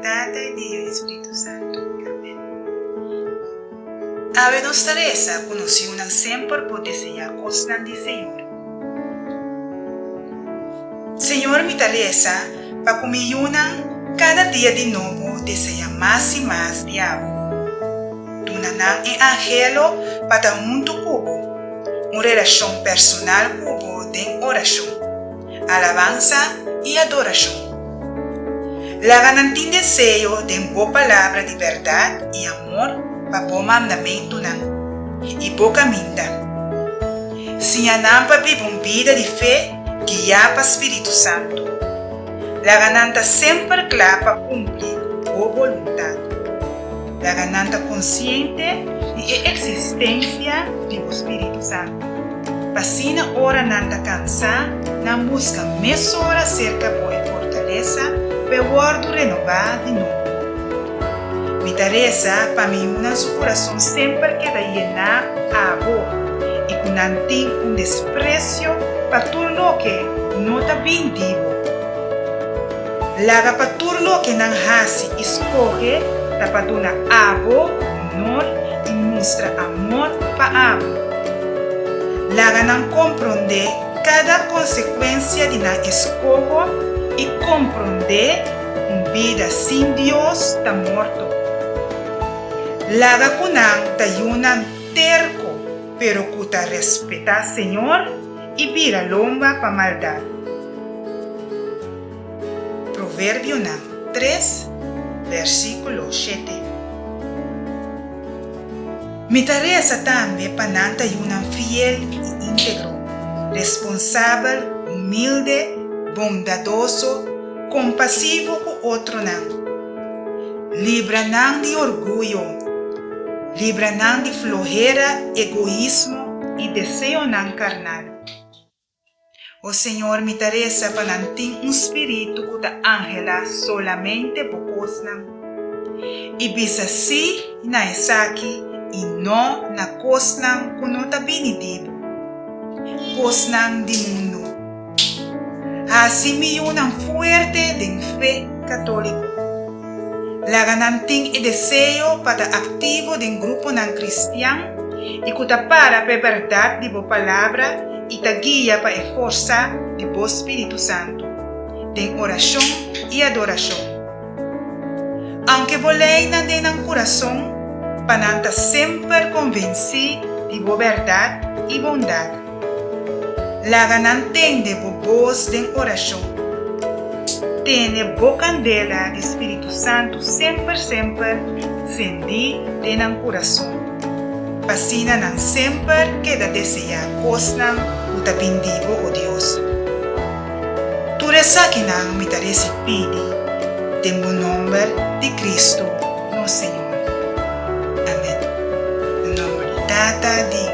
Tata i di Yu i di Spiritu Santu. Amen. Awe nos ta resa ku nos yunan semper por deseá kosnan di Señor. Señor mi ta resa pa ku mi yunan kada dia di nobo deseá mas i mas di abo. Duna nan e anhelo pa ta huntu ku bo, un relashon personal ku bo den orashon, alabansa i adorashon. Laga nan tin deseo den bo palabra di bèrdat i amor pa bo mandamentunan i bo kaminda. Siña nan pa biba un bida di fe guiá pa spiritu santu. Laga nan ta semper kla pa kumpli ku bo boluntat. Laga nan ta konsiente di e eksistensia di bo spiritu santu, pa asina ora nan ta kansá, nan buska mesora serka bo e fortalesa pa e wòrdu renobá di nobo. Mi ta resa pa mi yunan su kurason semper keda yená ku abo i ku nan tin un despresio pa tur loke no ta bin di bo. Laga pa tur loke nan hasi i skohe ta pa duna abo honor i mustra amor pa abo. Laga nan komprondé kada konsekuensia di nan eskoho i komprondé ku un bida sin Dios ta morto. Laga ku nan ta yunan terko pero ku ta respetá Señor i bira lomba pa maldat. Proverbionan tres, versíkulo shete. Mi ta resa tambe pa nan ta yunan fiel i íntegro, responsabel, humilde, bondadoso, kompasivo ku otronan. Libra nan di orguyo, libra nan di flohera, egoismo i deseonan karnal. O Señor, mi ta resa pa nan tin un spiritu ku ta anhelá solamente bo kosnan, i bisa sí na esaki i no na kosnan ku no ta bini di bo, kosnan di mundu. Hasi mi yunan fuerte den fe katóliko. Laga nan tin e deseo pa ta aktivo den gruponan kristian i ku ta para pa e bèrdat di bo Palabra i ta guia pa e forsa di bo spiritu santu den orashon i adorashon. Aunke bo leinan den nan kurason pa nan ta semper konvensí di bo bèrdat i bondat. Laga nan tende bo bos den orashon. Tene bo kandela di spiritu santu semper semper sendí den nan kurason. P'asina nan semper keda deseá kosnan ku ta bin di bo, o Dios. Tur esakinan mi ta resi pidi den bo nòmber di Kristu nos Señor. Amèn. Na nòmber di Tata, di.